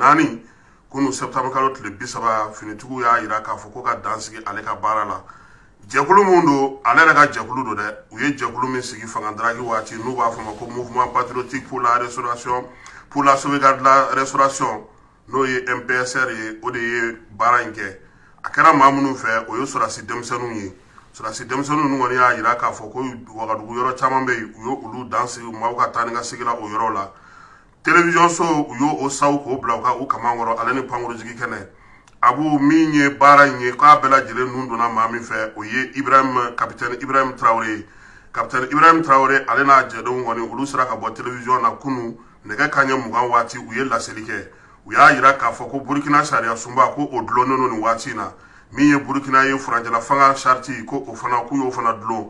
4, kunu septembre kalo tile 30, finitigiw y'a yira k'a fɔ ko ka dan sigi ale ka baara la. Jɛkulu mun don, ale yɛrɛ ka jɛkulu don dɛ, u ye jɛkulu min sigi fanga daraki waati, n'u b'a fɔ ma ko Mouvement patriotique pour la restauration, pour la sauvegarde de la restauration, n'o ye MPSR ye, o de ye baara in kɛ. A kɛra maa minnu fɛ, o ye sɔrɔdasi denmisɛnninw ye. Sɔrɔdasi denmisɛnninw ninnu kɔni y'a yira k'a fɔ ko Wagadugu yɔrɔ caman bɛ yen, u ye olu dan sigi maaw ka taa ni ka segin la o yɔrɔ la. Télévision so, u y'o saw k'o bila u ka u kaman kɔrɔ, ale ni pankurujigi kɛnɛ. Abu, min ye baara in ye, k'a bɛɛ lajɛlen nun donna maa min fɛ, o ye Ibrahim, capitaine Ibrahim Traoré ye. Capitaine Ibrahim Traoré, ale n'a jɛdenw kɔni, olu sera ka bɔ télévision na kunu nɛgɛ kanɲɛ 20 waati. U ye laseli kɛ, u y'a yira k'a fɔ ko Burukina sariya sunba, ko o dulonnen don nin waati in na. Min ye Burukina ye furancɛla fanga charte, ko o fana, k'u y'o fana dulon.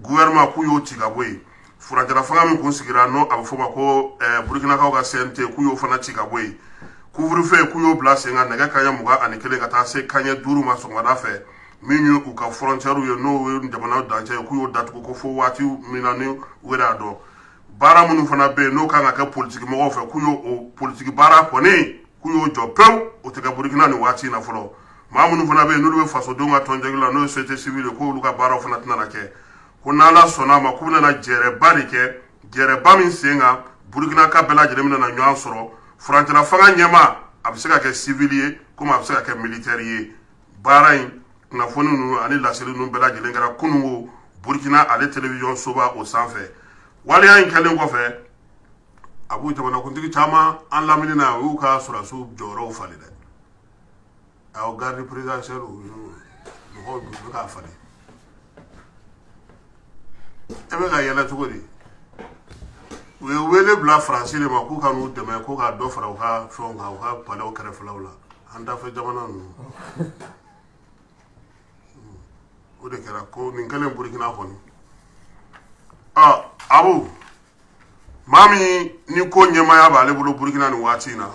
Gouvernement, k'u y'o ci ka bɔ yen. Furancɛla fanga min kun sigira, n'o a bɛ fɔ o ma ko Burukinakaw ka CNT, k'u y'o fana ci ka bɔ yen. Couvre-feu, k'u y'o bila sen kan nɛgɛ kanɲɛ 21 ka taa se kanɲɛ 5 ma sɔgɔmada fɛ. Min ye u ka frontière ye, n'o ye jamana dancɛ ye, k'u y'o datugu ko fo waati min na ni u yɛrɛ y'a dɔn. Baara minnu fana bɛ yen, n'o kan ka kɛ politiki mɔgɔw fɛ, k'u y'o o politiki baara kɔni, k'u y'o jɔ pewu, o tɛ kɛ Burukina nin waati in na fɔlɔ. Maa minnu fana bɛ yen, n'olu bɛ fasodenw ka tɔnjɛkulu la, n'o ye société civile ye, k'olu ka baaraw fana tɛna na kɛ. Ko n'Ala sɔnna a ma, k'u bɛna jɛrɛba de kɛ, jɛrɛba min sen kan Burukina ka bɛɛ lajɛlen bɛna ɲɔgɔn sɔrɔ. Furancɛla fanga ɲɛmaa, a bɛ se ka kɛ civil ye komi a bɛ se ka kɛ militaire ye. Baara in kunnafoni ninnu ani laseli ninnu bɛɛ lajɛlen kɛra kununko Burukina ale télévision soba o sanfɛ. Waleya in kɛlen kɔfɛ, a b'u jamanakuntigi caman an lamini na, u y'u ka sɔrɔdasiw jɔyɔrɔw falen dɛ. Awɔ, garde présidentielle, mɔgɔw bɛ k'a falen. E bɛ ka yɛlɛ cogo di? U ye wele bila Faransi de ma k'u ka n'u dɛmɛ, ko ka dɔ fara u ka fɛnw kan, u ka palais kɛrɛfɛlaw la, an dafɛ jamana ninnu. O de kɛra ko nin kɛlen Burukina kɔni. Ɔ Abu, maa min ni ko ɲɛmaaya b'ale bolo Burukina nin waati in na,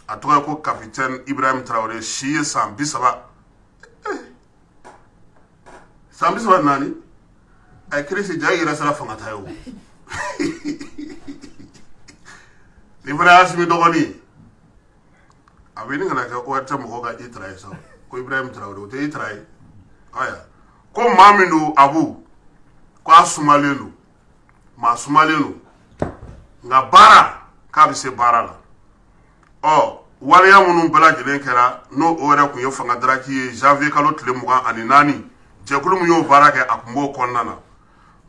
a tɔgɔ ye ko capitaine Ibrahim Traoré, si ye san 30, san 34. A kirisi ja, i yɛrɛ sera fanga ta ye o. Nin fana y'Asimi dɔgɔnin, a bɛ ɲini ka na kɛ ORT mɔgɔw ka i ye sa, ko Ibrahim Traoré, o tɛ i ye. Aya, ko maa min don Abu, ko a sumalen don, maa sumalen don, nka baara, k'a bɛ se baara la. Ɔ waleya minnu bɛɛ lajɛlen kɛra, n'o o yɛrɛ tun ye fanga daraki ye janvier kalo tile 24, jɛkulu min y'o baara kɛ, a tun b'o kɔnɔna na.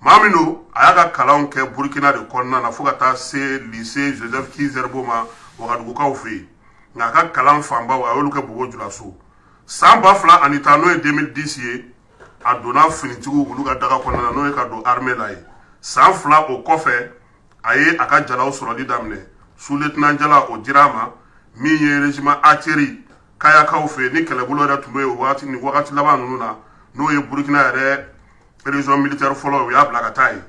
Maa min don, a y'a ka kalanw kɛ Burukina de kɔnɔna na fo ka taa se lycée Joseph Ki-Zerbo ma Wagadugukaw fɛ yen. Nka a ka kalan fanbaw, a y'olu kɛ Bobo Julaso. San 2010, n'o ye 2010 ye, a donna finitigiw olu ka daga kɔnɔna na, n'o ye ka don armée la ye. San 2 o kɔfɛ, a ye a ka jalaw sɔrɔli daminɛ. Sous-lieutenant jala, o dira a ma. Min ye régiment artillerie Kayakaw fɛ yen, ni kɛlɛbolo yɛrɛ tun bɛ yen waati ni wagati laban ninnu na, n'o ye Burukina yɛrɛ région militaire fɔlɔ, u y'a bila ka taa yen.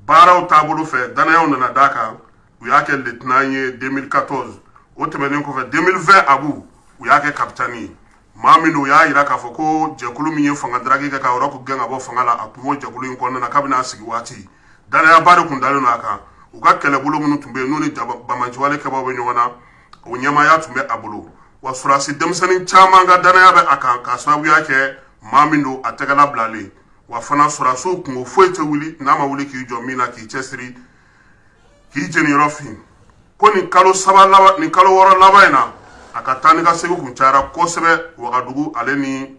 Baaraw taabolo fɛ, danayaw nana d'a kan, u y'a kɛ lieutenant ye 2014. O tɛmɛnen kɔfɛ, 2020, Abu, u y'a kɛ capitaine ye. Maa min don, u y'a yira k'a fɔ ko jɛkulu min ye fanga daraki kɛ ka Rɔki gɛn ka bɔ fanga la, a tun b'o jɛkulu in kɔnɔna na kabini a sigi waati. Danayaba de tun dalen don a kan. U ka kɛlɛbolo minnu tun bɛ yen, n'u ni banbaanciwale kɛbaaw bɛ ɲɔgɔn na, o ɲɛmaaya tun bɛ a bolo. Wa sɔrɔdasi denmisɛnnin caman ka danaya bɛ a kan, k'a sababuya kɛ maa min don, a tɛgɛla bilalen. Wa fana sɔrɔdasiw kungo foyi tɛ wuli n'a ma wuli k'i jɔ min na, k'i cɛsiri, k'i jeniyɔrɔ fin. Ko nin kalo 3 laban, nin kalo 6 laban in na, a ka taa ni ka segin kun cayara kosɛbɛ Wagadugu ale ni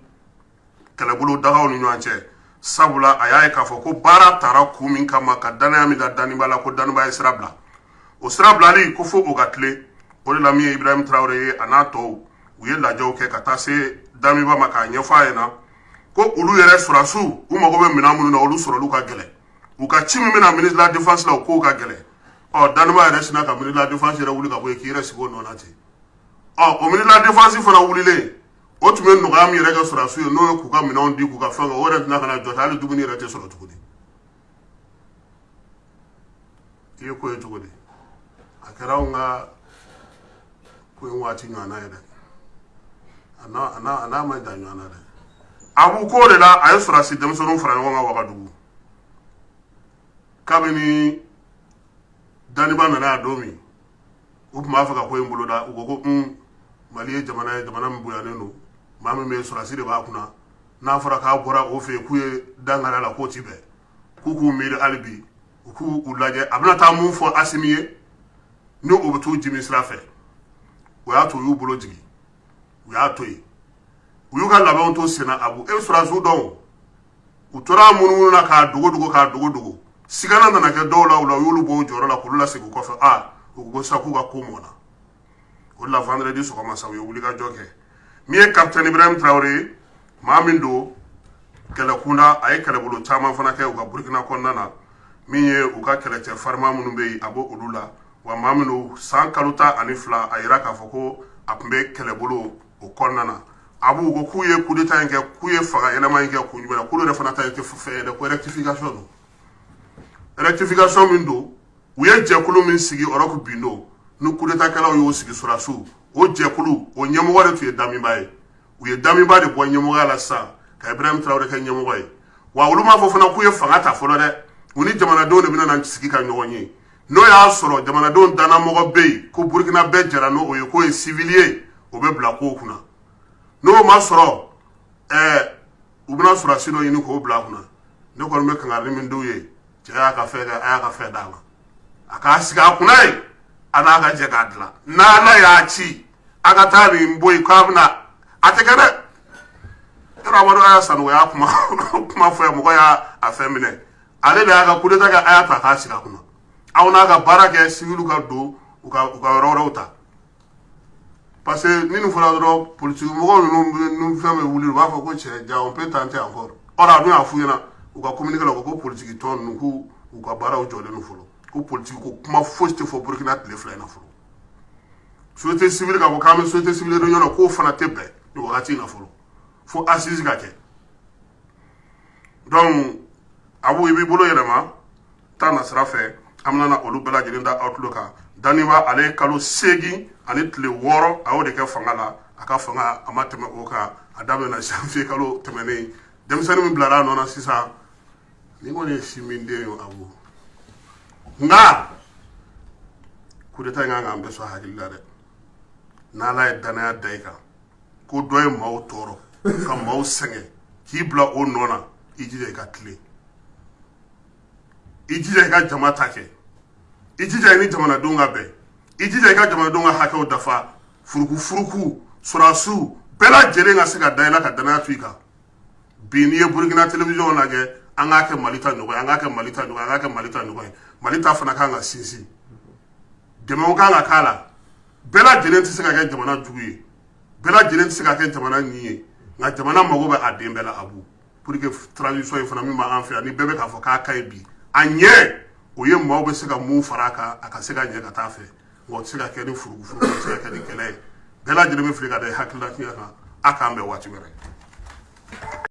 kɛlɛbolo dagaw ni ɲɔgɔn cɛ. Sabula a y'a ye k'a fɔ ko baara tara kun min kama, ka danaya min da Daniba la, ko Daniba ye sira bila. O sira bilali ko fo o ka tilen. O de la, min ye Ibrahim Traoré ye, a n'a tɔw, u ye lajɛw kɛ ka taa se Damiba ma k'a ɲɛfɔ a ɲɛna ko olu yɛrɛ sɔrɔdasiw, u mago bɛ minɛn minnu na, olu sɔrɔli ka gɛlɛn. U ka ci min bɛna ministre de la défense la, o kow ka gɛlɛn. Ɔ Daniba yɛrɛ sinna ka ministre de la défense yɛrɛ wuli ka bɔ yen, k'i yɛrɛ sigi o nɔ na ten. Ɔ o ministre de la défense fana wulilen, o tun bɛ nɔgɔya min yɛrɛ kɛ sɔrɔdasiw ye, n'o ye k'u ka minɛnw di, k'u ka fɛn kɛ, o yɛrɛ tɛna ka na jɔ ten, hali dumuni yɛrɛ tɛ sɔrɔ tuguni. I ye ko ye cogo di? A kɛra anw ka ko in waati ɲɔgɔnna ye dɛ, a n'a ma jan ɲɔgɔn na dɛ. A b'u ko de la, a ye sɔrɔdasi denmisɛnninw fara ɲɔgɔn kan Wagadugu. Kabini Daniba nana yan don min, U tun b'a fɛ ka ko in boloda. U ko ko un, Mali ye jamana ye, jamana min bonyanen don, maa min bɛ yen, sɔrɔdasi de b'a kunna. N'a fɔra k'a bɔra o fɛ yen k'u ye dankari a la, k'o ti bɛn. K'u k'u miiri hali bi, u k'u u lajɛ a bɛna taa mun fɔ Asimi ye, ni o bɛ t'u jimi sira fɛ. O y'a to u y'u bolo jigin, u y'a to yen, u y'u ka labɛnw to senna. Abu, e bɛ sɔrɔdasiw dɔn, u tora munumunu na k'a dogo dogo, k'a dogo dogo. Sigana nana kɛ dɔw la, u la, u y'olu bɔ u jɔyɔrɔ la k'olu lasegin kɔfɛ. Aa, u ko sisan k'u ka ko mɔnna. O de la, vendredi sɔgɔma sa, u ye wulikajɔ kɛ. Min ye capitaine Ibrahim Traoré ye, maa min don kɛlɛkunda, a ye kɛlɛbolo caman fana kɛ u ka Burukina kɔnɔna na. Min ye u ka kɛlɛcɛ farima minnu bɛ yen, a b'o olu la. Wa maa min don, san kalo 12, a yira k'a fɔ ko a tun bɛ kɛlɛbolo o kɔnɔna na. A b'u ko k'u ye coup d'état in kɛ, k'u ye fanga yɛlɛma in kɛ kun jumɛn na, k'olu yɛrɛ fana ta in tɛ fɛn ye dɛ, ko rectification don. Rectification min don, u ye jɛkulu min sigi Roch Bindo ni coup d'état kɛlaw y'o sigi, sɔrɔdasiw, o jɛkulu o ɲɛmɔgɔ de tun ye Damiba ye. U ye Damiba de bɔ ɲɛmɔgɔya la sisan ka Ibrahim Traoré kɛ ɲɛmɔgɔ ye. Wa olu m'a fɔ fana k'u ye fanga ta fɔlɔ dɛ, u ni jamanadenw de bɛna na sigi ka ɲɔgɔn ye. N'o y'a sɔrɔ jamanadenw dannamɔgɔ bɛ yen ko Burukina bɛɛ jɛra n'o ye, k'o ye civil ye, o bɛ bila kow kunna. N'o ma sɔrɔ, u bɛna sɔrɔdasi dɔ ɲini k'o bila a kunna. Ne kɔni bɛ kangari min d'u ye, cɛ y'a ka fɛn kɛ, a y'a ka fɛn d'a ma, a k'a sigi a kunna yen, a n'a ka jɛ k'a dilan. N'Ala y'a ci a ka taa nin bɔ yen k'a bɛna, a tɛ kɛ dɛ. Yɔrɔ Amadu Aya Sanogo y'a kuma kuma fɔ yan, mɔgɔ y'a a fɛn minɛ. Ale de y'a ka coup d'état kɛ, a y'a ta k'a sigi a kunna, aw n'a ka baara kɛ, civil ka don u ka yɔrɔ wɛrɛw ta. Parce que ni nin fɔra dɔrɔn, politique mɔgɔw ninnu ni fɛn bɛ wuli, u b'a fɔ ko cɛ ja, on peut tenter encore. Or a dun y'a f'u ɲɛna u ka communiqué la ko politique tɔn ninnu, k'u u ka baaraw jɔlen don fɔlɔ, ko politique ko kuma fosi tɛ fɔ Burukina tile 2 in na fɔlɔ. Société civile ka fɔ k'an bɛ société civile réunion na, k'o fana tɛ bɛn nin wagati in na fɔlɔ, fo assise ka kɛ. Donc Abu, i b'i bolo yɛlɛma taa na sira fɛ, an bɛna na olu bɛɛ lajɛlen da aw tulo kan. Daniba, ale ye kalo 8 ani tile 6, a y'o de kɛ fanga la. A ka fanga a ma tɛmɛ o kan. A daminɛna janvier kalo tɛmɛnen. Denmisɛnnin min bilara a nɔ na sisan, nin kɔni ye si min den ye, Abu. Nka coup d'état in kan k'an bɛɛ sɔn hakili la dɛ. N'Ala ye danaya da i kan ko dɔ ye maaw tɔɔrɔ ka maaw sɛgɛn k'i bila o nɔ na, i jija i ka tilen, i jija i ka jama ta kɛ, i jija i ni jamanadenw ka bɛn, i jija i ka jamanadenw ka hakɛw dafa, furuku furuku, sɔrɔdasiw bɛɛ lajɛlen ka se ka da i la, ka danaya to i kan. Bi n'i ye Burukina télévision lajɛ, an k'a kɛ Mali ta ɲɔgɔn ye, an k'a kɛ Mali ta ɲɔgɔn ye, an k'a kɛ Mali ta ɲɔgɔn ye. Mali ta fana kan ka sinsin, dɛmɛw kan ka k'a la. Bɛɛ lajɛlen tɛ se ka kɛ jamana jugu ye, bɛɛ lajɛlen tɛ se ka kɛ jamana ɲin ye, nka jamana mago bɛ a den bɛɛ la, Abu. Pour que transition in fana min b'an fɛ yan, ni bɛɛ bɛ k'a fɔ k'a ka ɲi bi, a ɲɛ o ye maaw bɛ se ka mun fara a kan, a ka se ka ɲɛ ka taa fɛ. Nka o tɛ se ka kɛ ni furukufuruku, o tɛ se ka kɛ ni kɛlɛ ye. Bɛɛ lajɛlen bɛ fili ka da i hakilila tiɲɛ kan. A k'an bɛn waati wɛrɛ.